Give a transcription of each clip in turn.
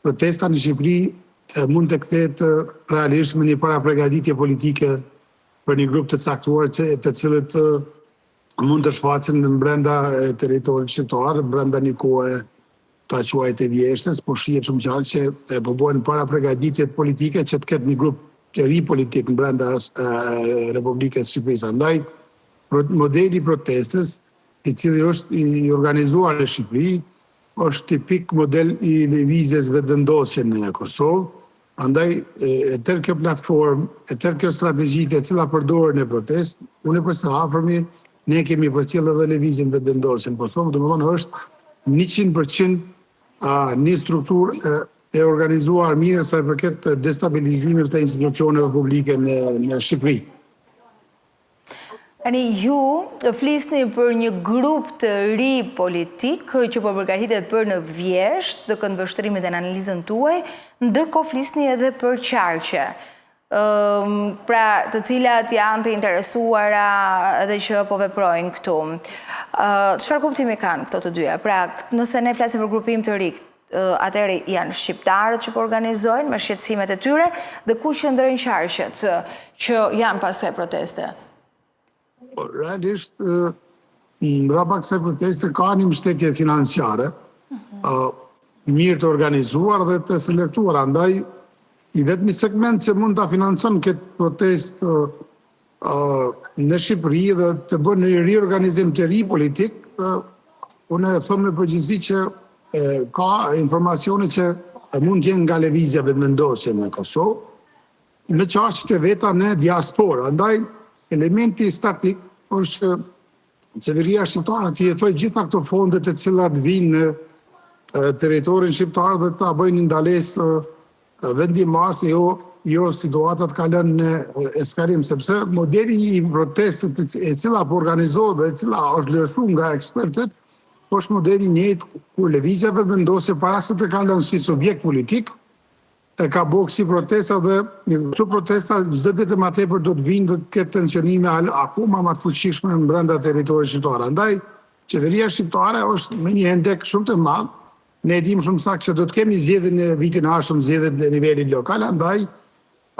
protesta në Shqipëri mund të kthehet realisht me një parapregaditje politike për një grup të caktuar që të cilët mund të shfaqen në brenda territorit shqiptar, brenda një kohe ta quaj të vjeshtës, po shihet shumë qartë që po bëhen parapregaditje politike që të ketë një grup të ri politik brenda Republikës së Shqipërisë. Andaj, modeli i protestës, i cili është i organizuar në Shqipëri, është tipik model i lëvizjes Vetëvendosje në Kosovë, andaj e tërë kjo platformë, e tërë kjo strategji e cila përdoret në protestë, unë për së afërmi, ne kemi përcjellë edhe lëvizjen Vetëvendosje në Kosovë, domethënë është 100% një strukturë e organizuar mirë sa i përket destabilizimit të institucioneve publike në Shqipëri. Tani ju flisni për një grup të ri politik që po përgatitet për në vjeshtë, në këndvështrimin dhe në analizën tuaj, ndërkohë flisni edhe për qarqe, pra të cilat janë të interesuara edhe që po veprojnë këtu. Çfarë kuptimi kanë këto të dyja? Pra, nëse ne flasim për grupim të ri, atëherë janë shqiptarët që po organizojnë me shqetësimet e tyre dhe ku qëndrojnë qarqet që janë pas kësaj proteste? Po, realisht, mbrapa kësaj proteste ka një mbështetje financiare, mirë të organizuar dhe të selektuar. Andaj, i vetmi segment që mund ta financon këtë protestë në Shqipëri dhe të bën një riorganizim të ri politik, unë e them me përgjegjësi që ka informacione që mund të jenë nga lëvizja Vetëvendosje në Kosovë, me qarqet e veta në diasporë. Andaj, elementi statik është që qeveria shqiptare të hetojë gjitha këto fonde të cilat vinë në territorin shqiptar dhe ta bëjnë një ndalesë vendimmarrëse, jo, jo situatat kalon në eskalim, sepse modeli i protestës e cila po organizohet dhe e cila është vlerësuar nga ekspertët, është modeli i njëjtë kur lëvizja Vetëvendosje para se të kalon si subjekt politik, e ka bo kësi protesta dhe këto protesta çdo ditë më tepër do të vinë dhe të ketë tensionime akoma më të fuqishme në brenda territorit shqiptar. Andaj, qeveria shqiptare është me një hendek shumë të madh. Ne e dimë shumë saktë se do të kemi zgjedhje në vitin e ardhshëm, zgjedhjet në nivelin lokal, andaj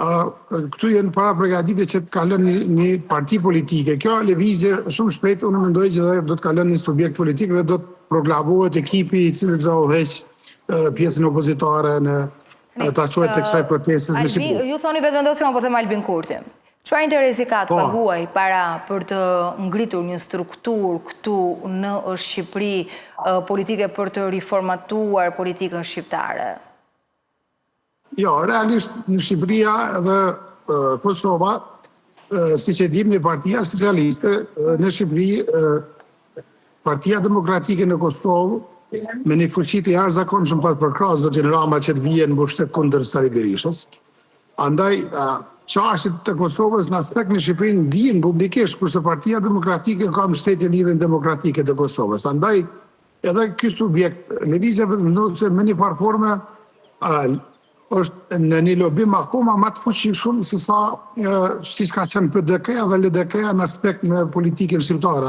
këtu janë para përgatitje që të kalon një, një parti politike. Kjo lëvizje shumë shpejt unë mendoj që do të kalon një subjekt politik dhe do të proklamohet ekipi i cili do të udhëheq pjesën opozitare në ta quajt të kësaj protestës në Shqipëri. Ju thoni Vetëvendosje, unë po them Albin Kurti. Çfarë interesi ka të paguaj para për të ngritur një strukturë këtu në Shqipëri politike për të riformatuar politikën shqiptare? Jo, realisht në Shqipëria dhe Kosova, siç e dimë, një partia socialiste në Shqipëri, Partia Demokratike në Kosovë, me një fuqi të jashtëzakonshëm pas përkrah zotin Rama që të vije në pushtet kundër Sali Berishës. Andaj, qarqet të Kosovës në aspekt në Shqipëri ndihen publikisht, kurse Partia Demokratike ka mbështetje Lidhjen Demokratike të Kosovës. Andaj, edhe ky subjekt, Lëvizja Vetëvendosje me një farë forme është në një lobim akoma më të fuqishëm se sa siç ka qenë PDK-ja dhe LDK-ja në aspekt me politikën shqiptare.